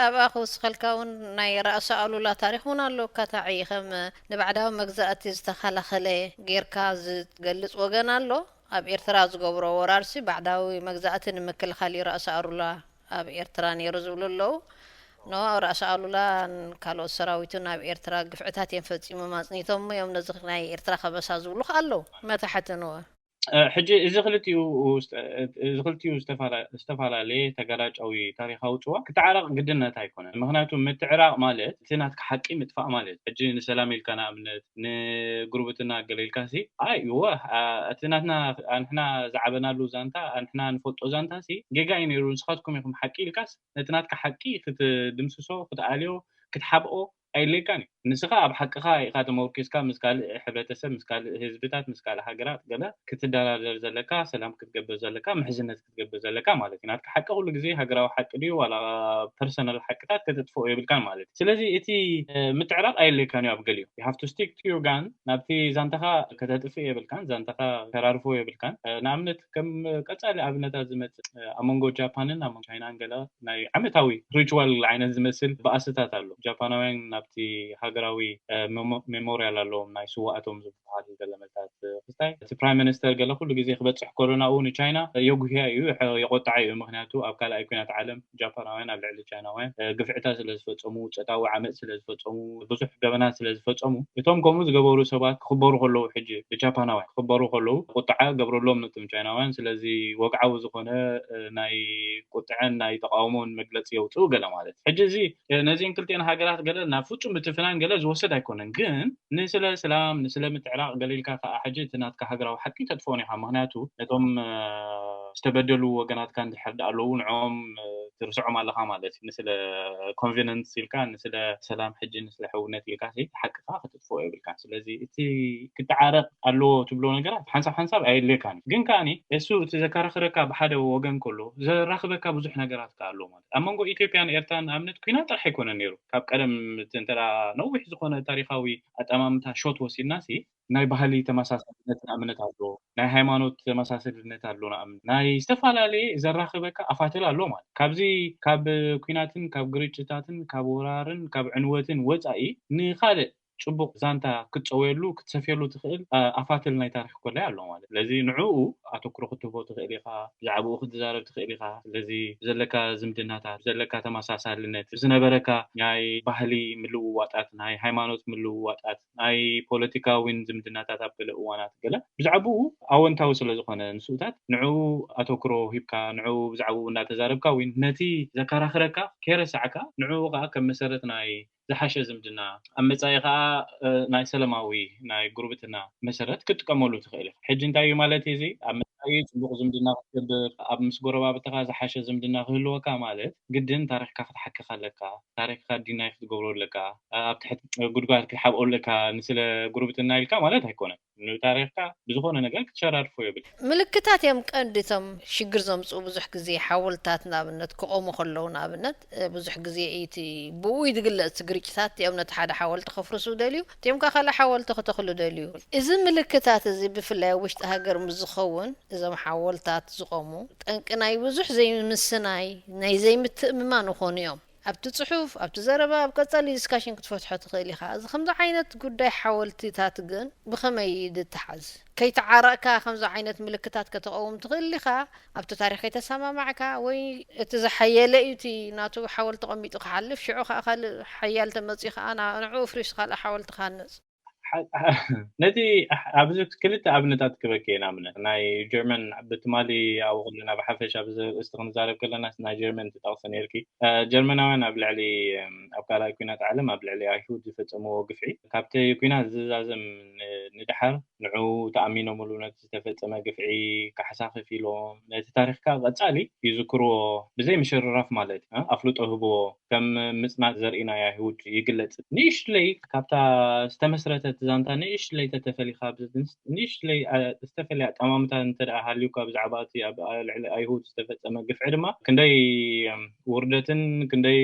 ኣብኣ ክውስኸልካ እውን ናይ ራእሲ ኣሉላ ታሪክ እውን ኣለካ ታዒ ከም ንባዕዳዊ መግዛእቲ ዝተኸላኸለ ጌርካ ዝገልፅ ወገን ኣሎ። ኣብ ኤርትራ ዝገብሮ ወራርሲ ባዕዳዊ መግዛእቲ ንምክልኻል እዩ ራእሲ ኣሉላ ኣብ ኤርትራ ነይሩ ዝብሉ ኣለዉ። ኖ ራእሲ ኣሉላ ካልኦት ሰራዊቱ ናብ ኤርትራ ግፍዕታት እዮም ፈፂሞም ኣፅኒቶም እዮም ነዚ ናይ ኤርትራ ከበሳ ዝብሉ ኣለዉ መታሕትንወ ሕጂ እዚ ክልቲኡ እዚ ክልቲኡ ዝተፈላለየ ተጋላጫዊ ታሪኻዊ ጽዋ ክተዓረቕ ግድነት ኣይኮነን። ምክንያቱ ምትዕራቕ ማለት እቲ ናትካ ሓቂ ምጥፋእ ማለት ሕጂ ንሰላም ኢልካ ንኣብነት ንጉርብትና ገለ ኢልካ ሲ ኣይ እወ እቲ ናትና ኣንሕና ዝዓበናሉ ዛንታ ኣንሕና ንፈልጦ ዛንታ ሲ ጌጋ እዩ ነይሩ ንስኻትኩም ኢኹም ሓቂ ኢልካስ ነቲ ናትካ ሓቂ ክትድምስሶ ክትኣልዮ ክትሓብኦ ኣይድልየካን እዩ። ንስኻ ኣብ ሓቅኻ ኢኻ ተመርኪስካ ምስ ካልእ ሕብረተሰብ፣ ምስ ካልእ ህዝብታት፣ ምስ ካልእ ሃገራት ገለ ክትደራደር ዘለካ፣ ሰላም ክትገብር ዘለካ፣ ምሕዝነት ክትገብር ዘለካ ማለት እዩ። ናትካ ሓቂ ኩሉ ግዜ ሃገራዊ ሓቂ ድዩ ዋላ ፐርሰናል ሓቅታት ከተጥፍኦ የብልካን ማለት እዩ። ስለዚ እቲ ምትዕራቕ ኣየድልየካን እዩ ኣብ ገሊኡ። You have to stick to your gun ናብቲ ዛንታኻ ከተጥፍእ የብልካን፣ ዛንታኻ ተራርፎ የብልካን። ንኣብነት ከም ቀጻሊ ኣብነታት ዝመጽእ ኣብ መንጎ ጃፓንን ኣብ መንጎ ቻይናን ገለ ናይ ዓመታዊ ሪቹዋል ዓይነት ዝመስል ባእስታት ኣሎ። ጃፓናውያን ናብቲ ሃገራዊ ሜሞርያል ኣለዎም ናይ ስዋእቶም ዝበሃል ገለመልታት ክስታይ እቲ ፕራይም ሚኒስተር ገለ ኩሉ ግዜ ክበፅሕ ከሎ ናብኡ ንቻይና የጉህያ እዩ፣ የቆጣዓ እዩ። ምክንያቱ ኣብ ካልኣይ ኩናት ዓለም ጃፓናውያን ኣብ ልዕሊ ቻይናውያን ግፍዕታት ስለ ዝፈፀሙ፣ ፆታዊ ዓመፅ ስለ ዝፈፀሙ፣ ብዙሕ ገበናት ስለ ዝፈፀሙ እቶም ከምኡ ዝገበሩ ሰባት ክኽበሩ ከለዉ ሕጂ ብጃፓናውያን ክኽበሩ ከለዉ ቁጥዓ ገብረሎም ነቶም ቻይናውያን። ስለዚ ወግዓዊ ዝኾነ ናይ ቁጥዐን ናይ ተቃውሞን መግለፂ የውፅኡ ገለ ማለት ሕጂ እዚ ነዚን ክልቲኤን ሃገራት ገለ ናብ ፍፁም ምትፍናን ገለ ዝወሰድ ኣይኮነን። ግን ንስለ ስላም ንስለ ምትዕራቕ ገለ ኢልካ ከዓ ሕጂ እቲ ናትካ ሃገራዊ ሓቂ ተጥፍኦን ኢኻ። ምክንያቱ ነቶም ዝተበደሉ ወገናትካ እንድሕር ደኣ ኣለዉ ንዕኦም ትርስዖም ኣለኻ ማለት እዩ። ንስለ ኮንቨነንስ ኢልካ ንስለ ሰላም ሕጂ ንስለ ሕውነት ኢልካ ሓቅኻ ክትጥፍኦ የብልካን። ስለዚ እቲ ክተዓረቕ ኣለዎ ትብሎ ነገራት ሓንሳብ ሓንሳብ ኣየድልየካን እዩ። ግን ከኣ እሱ እቲ ዘከራኽረካ ብሓደ ወገን ከሎ ዘራኽበካ ብዙሕ ነገራት ከኣ ኣሎ ማለት ኣብ መንጎ ኢትዮጵያን ኤርትራን ንኣብነት ኩናት ጥራሕ ኣይኮነን ነይሩ። ካብ ቀደም እቲ እንተ ነዊሕ ዝኾነ ታሪኻዊ ኣጠማምታ ሾት ወሲድና ሲ ናይ ባህሊ ተመሳሳልነት ንኣብነት ኣሎ፣ ናይ ሃይማኖት ተመሳሳልነት ኣሎ፣ ንኣብነት ናይ ዝተፈላለየ ዘራኽበካ ኣፋትል ኣሎ ማለት። ካብዚ ካብ ኲናትን ካብ ግርጭታትን ካብ ወራርን ካብ ዕንወትን ወጻኢ ንኻልእ ጽቡቕ ዛንታ ክትጸወየሉ ክትሰፍየሉ ትኽእል ኣፋትል ናይ ታሪኽ ኮላይ ኣሎ ማለት። ስለዚ ንዕኡ ኣተኩሮ ክትህቦ ትኽእል ኢኻ። ብዛዕባኡ ክትዛረብ ትኽእል ኢኻ። ስለዚ ዘለካ ዝምድናታት፣ ዘለካ ተመሳሳልነት፣ ዝነበረካ ናይ ባህሊ ምልውዋጣት፣ ናይ ሃይማኖት ምልውዋጣት፣ ናይ ፖለቲካ እውን ዝምድናታት ኣብ ገለ እዋናት ገለ ብዛዕባኡ ኣወንታዊ ስለ ዝኾነ ንስኡታት ንዕኡ ኣተኩሮ ሂብካ ንዕኡ ብዛዕባኡ እናተዛረብካ ወይ ነቲ ዘከራኽረካ ከይረሳዕካ ንዕኡ ከዓ ከም መሰረት ናይ ዝሓሸ ዝምድና ኣብ መጻኢ ከዓ ናይ ሰላማዊ ናይ ጉርብትና መሰረት ክትጥቀመሉ ትኽእል ኢኻ። ሕጂ እንታይ እዩ ማለት እዚ ኣብ መጻኢ ጽቡቕ ዝምድና ክትገብር ኣብ ምስ ጎረባብትኻ ዝሓሸ ዝምድና ክህልወካ ማለት ግድን ታሪኽካ ክትሓክኻ ኣለካ። ታሪኽካ ዲናይ ክትገብሮ ኣለካ። ኣብ ትሕቲ ጉድጓድ ክትሓብኦ ኣለካ። ንስለ ጉርብትና ኢልካ ማለት ኣይኮነን። ንታሪኽካ ብዝኾነ ነገር ክትሸራርፎ የብል። ምልክታት እዮም ቀንዲ እቶም ሽግር ዘምፅኡ። ብዙሕ ግዜ ሓወልታት ንኣብነት ክቆሙ ከለዉ ንኣብነት ብዙሕ ግዜ እቲ ብኡ ዝግለጽ ግርጭታት እዮም ነቲ ሓደ ሓወልቲ ከፍርሱ ደልዩ እቲኦም ከዓ ካልእ ሓወልቲ ክተኽሉ ደልዩ። እዚ ምልክታት እዚ ብፍላይ ኣብ ውሽጢ ሃገር ምስ ዝኸውን እዞም ሓወልታት ዝቆሙ ጠንቂ ናይ ብዙሕ ዘይምስናይ ናይ ዘይምትእምማን ይኾኑ እዮም። ኣብቲ ጽሑፍ ኣብቲ ዘረባ ኣብ ቀጻሊ ዲስካሽን ክትፈትሖ ትኽእል ኢኻ። እዚ ከምዚ ዓይነት ጉዳይ ሓወልትታት ግን ብኸመይ ድተሓዝ? ከይተዓረቕካ ከምዚ ዓይነት ምልክታት ከተቐውም ትኽእል ኢኻ። ኣብቲ ታሪኽ ከይተሰማማዕካ ወይ እቲ ዝሓየለ እዩ እቲ ናቱ ሓወልቲ ተቐሚጡ ክሓልፍ ሽዑ ከዓ ካልእ ሓያል ተመፅኡ ከዓ ንዕኡ ፍሪሱ ካልእ ሓወልቲ ክሃንፅ። ነቲ ኣብዚ ክልተ ኣብነታት ክበክ እየ። ንኣብነት ናይ ጀርመን ብትማሊ ኣብኡ ከለና ብሓፈሻ ብዚ ርእስቲ ክንዛረብ ከለና ናይ ጀርመን ትጠቕሲ ነርኪ። ጀርመናውያን ኣብ ልዕሊ ኣብ ካልኣይ ኩናት ዓለም ኣብ ልዕሊ ኣይሁድ ዝፈጸምዎ ግፍዒ ካብቲ ኩናት ዝዛዘም ንድሓር ንዑ ተኣሚኖምሉ ነቲ ዝተፈጸመ ግፍዒ ካሕሳ ከፊሎም ነቲ ታሪኽካ ቀጻሊ ይዝክርዎ ብዘይ ምሽርራፍ ማለት እዩ ኣፍልጦ ህብዎ ከም ምጽናት ዘርኢ ናይ ኣይሁድ ይግለጽ። ንእሽትለይ ካብታ ዝተመስረተት ዛንታ ንእሽትለይ ተተፈሊኻ ንእሽትለይ ዝተፈለየ ኣጠማምታ እንተ ደኣ ሃልዩካ ብዛዕባ እቲ ኣብ ልዕሊ ኣይሁድ ዝተፈጸመ ግፍዒ ድማ ክንደይ ውርደትን ክንደይ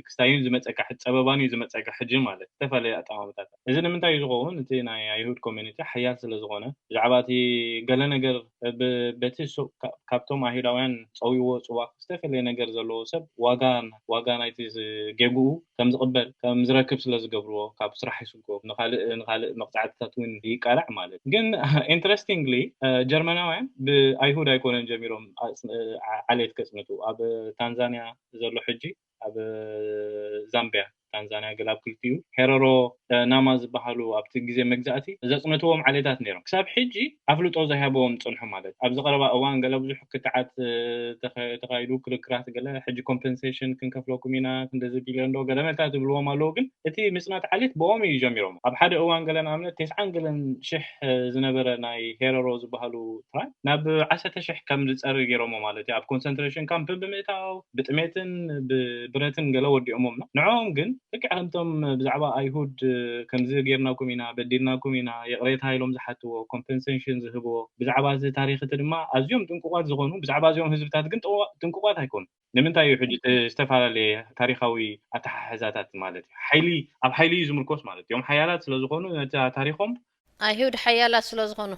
ክስታይን ዝመጸካ ጸበባን እዩ ዝመጸካ ሕጂ ማለት ዝተፈላለየ ኣጠማምታታት። እዚ ንምንታይ እዩ ዝኸውን? እቲ ናይ ኣይሁድ ኮሚኒቲ ሓያል ስለ ዝኾነ ብዛዕባ እቲ ገለ ነገር በቲ ካብቶም ኣይሁዳውያን ጸዊዎ ጽዋዕ ዝተፈለየ ነገር ዘለዎ ሰብ ዋጋ ዋጋ ናይቲ ጌግኡ ከም ዝቕበል ከም ዝረክብ ስለ ዝገብርዎ ካብ ስራሕ ይስጎ ንኻልእ ንኻልእ መቕጻዕትታት እውን ይቃላዕ ማለት ግን interestingly ጀርመናውያን ብኣይሁድ ኣይኮነን ጀሚሮም ዓሌት ከጽንቱ ኣብ ታንዛንያ ዘሎ ሕጂ ኣብ ዛምቢያ ታንዛንያ ገለ ኣብ ክልቲኡ ሄረሮ ናማ ዝበሃሉ ኣብቲ ግዜ መግዛእቲ ዘጽነትዎም ዓሌታት ነይሮም ክሳብ ሕጂ ኣፍልጦ ዘይሃበዎም ጸንሑ ማለት ኣብዚ ቀረባ እዋን ገለ ብዙሕ ክትዓት ተኻይዱ ክርክራት ገለ ሕጂ ኮምፐንሴሽን ክንከፍለኩም ኢና ክንደዚ ቢልዮን ዶ ገለ መልታት ዝብልዎም ኣለዉ ግን እቲ ምጽናት ዓሌት ብኦም እዩ ጀሚሮም ኣብ ሓደ እዋን ገለ ንኣብነት ተስዓን ገለን ሽሕ ዝነበረ ናይ ሄረሮ ዝበሃሉ ትራይ ናብ ዓሰርተ ሽሕ ከም ዝጸሪ ገይሮሞ ማለት እዩ ኣብ ኮንሰንትሬሽን ካምፕ ብምእታው ብጥሜትን ብብረትን ገለ ወዲኦሞምና ንዕኦም ግን ልክዕ ከምቶም ብዛዕባ ኣይሁድ ከምዚ ጌርናኩም ኢና በዲልናኩም ኢና ይቕሬታ ኢሎም ዝሓትዎ ኮምፐንሴሽን ዝህብዎ ብዛዕባ እዚ ታሪኽ እቲ ድማ ኣዝዮም ጥንቁቋት ዝኾኑ ብዛዕባ እዚኦም ህዝብታት ግን ጥንቁቋት ኣይኮኑ ንምንታይ እዩ ሕጂ ዝተፈላለየ ታሪኻዊ ኣተሓሕዛታት ማለት እዩ ሓይሊ ኣብ ሓይሊ እዩ ዝምርኮስ ማለት እዮም ሓያላት ስለዝኾኑ ነቲ ታሪኾም ኣይሁድ ሓያላት ስለዝኾኑ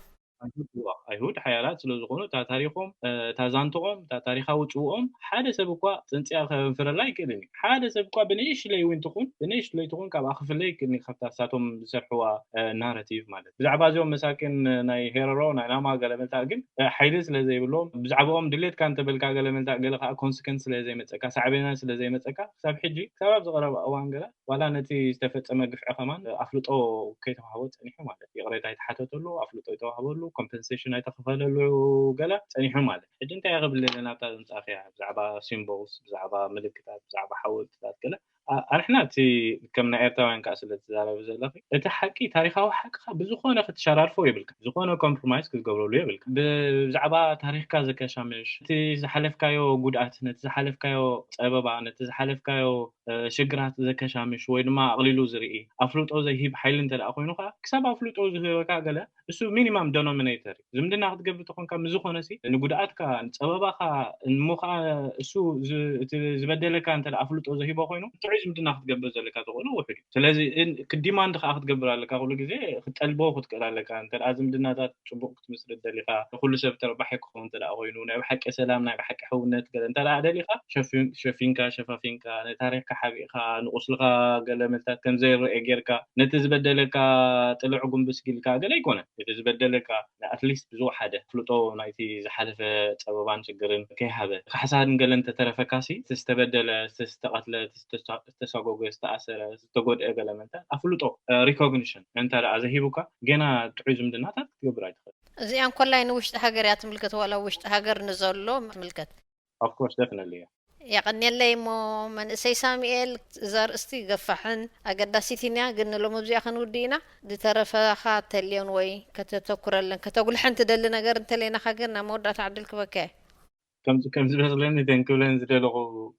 ኣይሁድ ሓያላት ስለዝኾኑ እታ ታሪኾም እታ ዛንትኦም እታ ታሪኻዊ ፅውኦም ሓደ ሰብ እኳ ፅንፅያ ከንፍረላ ይክእልን እዩ ሓደ ሰብ እኳ ብንእሽለይ እውን ትኹን ብንእሽለይ ትኹን ካብኣ ክፍለ ይክእልን ካብታ ሳቶም ዝሰርሕዋ ናራቲቭ ማለት ብዛዕባ እዚኦም መሳኪን ናይ ሄረሮ ናይ ናማ ገለመልታ ግን ሓይሊ ስለ ዘይብሎም ብዛዕባኦም ድሌትካ እንተበልካ ገለመልታ ገለ ከዓ ኮንስከንስ ስለ ዘይመፀካ ሳዕቤና ስለ ዘይመፀካ ክሳብ ሕጂ ክሳብ ኣብ ዝቀረባ እዋን ገለ ዋላ ነቲ ዝተፈጸመ ግፍዒ ከማን ኣፍልጦ ከይተዋህቦ ጸኒሑ ማለት ይቕሬታ ኣይተሓተተሉ ኣፍልጦ ኣይተዋህበሉ ኮምፐንሴሽን ኣይተኸፈለሉ ገለ ጸኒሑ ማለት ሕጂ እንታይ ክብል ናብታ ዝምጻእኽያ ብዛዕባ ሲምቦልስ ብዛዕባ ምልክታት ብዛዕባ ሓወልትታት ገለ ኣንሕና እቲ ከም ናይ ኤርትራውያን ከዓ ስለ ትዛረቢ ዘለኺ እቲ ሓቂ ታሪካዊ ሓቅካ ብዝኾነ ክትሸራርፎ የብልካ ዝኾነ ኮምፕሮማይዝ ክትገብረሉ የብልካ ብዛዕባ ታሪክካ ዘከሻምሽ እቲ ዝሓለፍካዮ ጉድኣት ነቲ ዝሓለፍካዮ ፀበባ ነቲ ዝሓለፍካዮ ሽግራት ዘከሻምሽ ወይ ድማ ኣቕሊሉ ዝርኢ ኣፍልጦ ዘይህብ ሓይሊ እንተ ደኣ ኮይኑ ከዓ ክሳብ ኣፍልጦ ዝህበካ ገለ እሱ ሚኒማም ደኖሚኔተር እዩ ዝምድና ክትገብር ተኾንካ ምዝኾነ ሲ ንጉድኣትካ ንፀበባኻ እሞ ከዓ እሱ ዝበደለካ እንተ ኣፍልጦ ዘሂቦ ኮይኑ ጥዑይ ዝምድና ክትገብር ዘለካ ተኽእሎ ውሑድ እዩ። ስለዚ ን- ክዲማንድ ከዓ ክትገብር ኣለካ። ኩሉ ግዜ ክትጠልቦ ክትክእል ኣለካ። እንተ ደኣ ዝምድናታት ጽቡቕ ክትምስርት ደሊኻ፣ ንኩሉ ሰብ ተረባሒ ክኸውን እንተ ደኣ ኮይኑ፣ ናይ ብሓቂ ሰላም፣ ናይ ብሓቂ ሕውነት ገለ እንተ ደኣ ደሊኻ፣ ሸፊን- ሸፊንካ፣ ሸፋፊንካ፣ ንታሪኽካ ሓቢእካ፣ ንቁስልኻ ገለ መልታት ከም ዘይረኤ ጌርካ፣ ነቲ ዝበደለካ ጥልዕ ጉንብስ ጊልካ ገለ ኣይኮነን። እቲ ዝበደለካ ኣትሊስት ብዝወሓደ ፍልጦ ናይቲ ዝሓለፈ ጸበባን ሽግርን ከይሃበ፣ ካሕሳን ገለ እንተተረፈካሲ፣ እቲ ዝተበደለ፣ እቲ ዝተቐትለ፣ እቲ ዝተሳ- ዝተሳጎገ፣ ዝተኣሰረ፣ ዝተጎድአ ገለ መልታት ኣፍልጦ፣ ሪኮግኒሽን እንተ ደኣ ዘሂቡካ፣ ገና ጥዑይ ዝምድናታት ክትገብር ኣይትኽእል። እዚኣ እንኮላይ ንውሽጢ ሃገር እያ ትምልከት፣ ዋላ ውሽጢ ሃገር ንዘሎ ትምልከት። Of course, definitely, yeah. የቐንየለይ። እሞ መንእሰይ ሳሙኤል፣ እዛ ኣርእስቲ ገፋሕን ኣገዳሲትን እያ፣ ግን ንሎሚ ኣብዚኣ ክንውድእ ኢና። ዝተረፈኻ ተልዮን ወይ ከተተኩረለን ከተጉልሐን ትደሊ ነገር እንተለይናኻ ግን ናብ መወዳእታ ዕድል ክበካ እየ። ከም ከም ዝመስለኒ፣ እተን ክብለን ዝደለኹ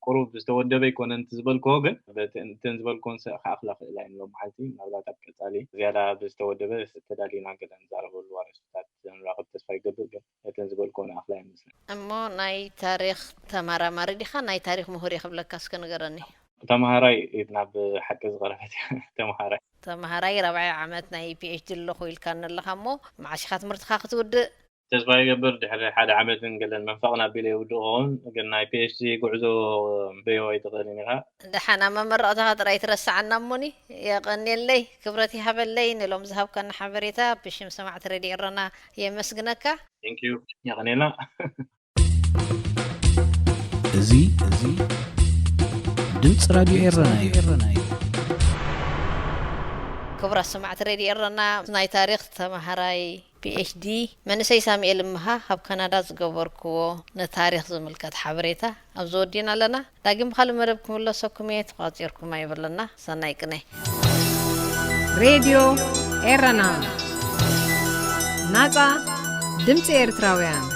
ቁሩብ ዝተወደበ ኣይኮነን እቲ ዝበልክዎ፣ ግን በቲ- እተን ዝበልክዎን ሰ- ክኣኽላ ክእላ እየን። ሎም መዓልቲ ምናልባት ኣብ ቀጻሊ ዝያዳ ብዝተወደበ ተዳሊና ገለ ንዛረበሉ ኣርእስታት ንራኸብ ተስፋ ይገብር፣ ግን እተን ዝበልክዎ ንኣኽላ ይመስለኒ። እሞ ናይ ታሪኽ ተመራማሪ ዲኻ ናይ ታሪኽ ምሁር እየ ክብለካ እስከ ንገረኒ። ተምሃራይ ናብ ሓቂ ዝቐረበት እያ። ተምሃራይ። ተምሃራይ ራብዓይ ዓመት ናይ ፒኤችዲ ኣለኹ ኢልካኒ ኣለኻ፣ እሞ መዓስ ኢኻ ትምህርትኻ ክትውድእ? ተስፋ ይገብር ድሕሪ ሓደ ዓመትን ገለን መንፈቕ ናቢለ ይውድእ ክኸውን፣ ግን ናይ ፒኤችዲ ጉዕዞ በዮ ኣይትኽእልን ኢኻ። ደሓን ኣብ መመረቕታኻ ጥራይ ትረስዓና እሞኒ። የቐንየለይ፣ ክብረት ይሃበለይ። ንሎም ዝሃብካና ሓበሬታ ብሽም ሰማዕቲ ሬድዮ ኤረና የመስግነካ። Thank you። የቐንየልና። እዚ እዚ ድምፂ ራድዮ ኤረና እዩ። ክቡራት ሰማዕቲ ሬድዮ ኤረና፣ ናይ ታሪኽ ተምሃራይ ፒኤችዲ መንእሰይ ሳሙኤል እምሃ ካብ ካናዳ ዝገበርክዎ ንታሪኽ ዝምልከት ሓበሬታ ኣብዚ ወዲና ኣለና። ዳግም ብኻልእ መደብ ክምለሰኩም እየ፣ ተቋፂርኩም ኣይበለና። ሰናይ ቅነ። ሬድዮ ኤረና፣ ናጻ ድምፂ ኤርትራውያን።